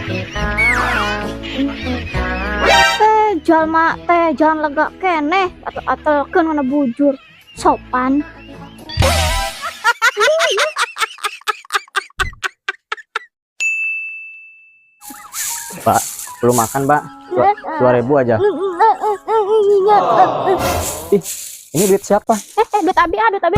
Eh, jalma teh jalan lega keneh atau atelkeun kana bujur. Sopan. Pak, belum makan, Pak. 2.000 aja. Ih, ini duit siapa? Eh, eh, duit abi ah, duit abi.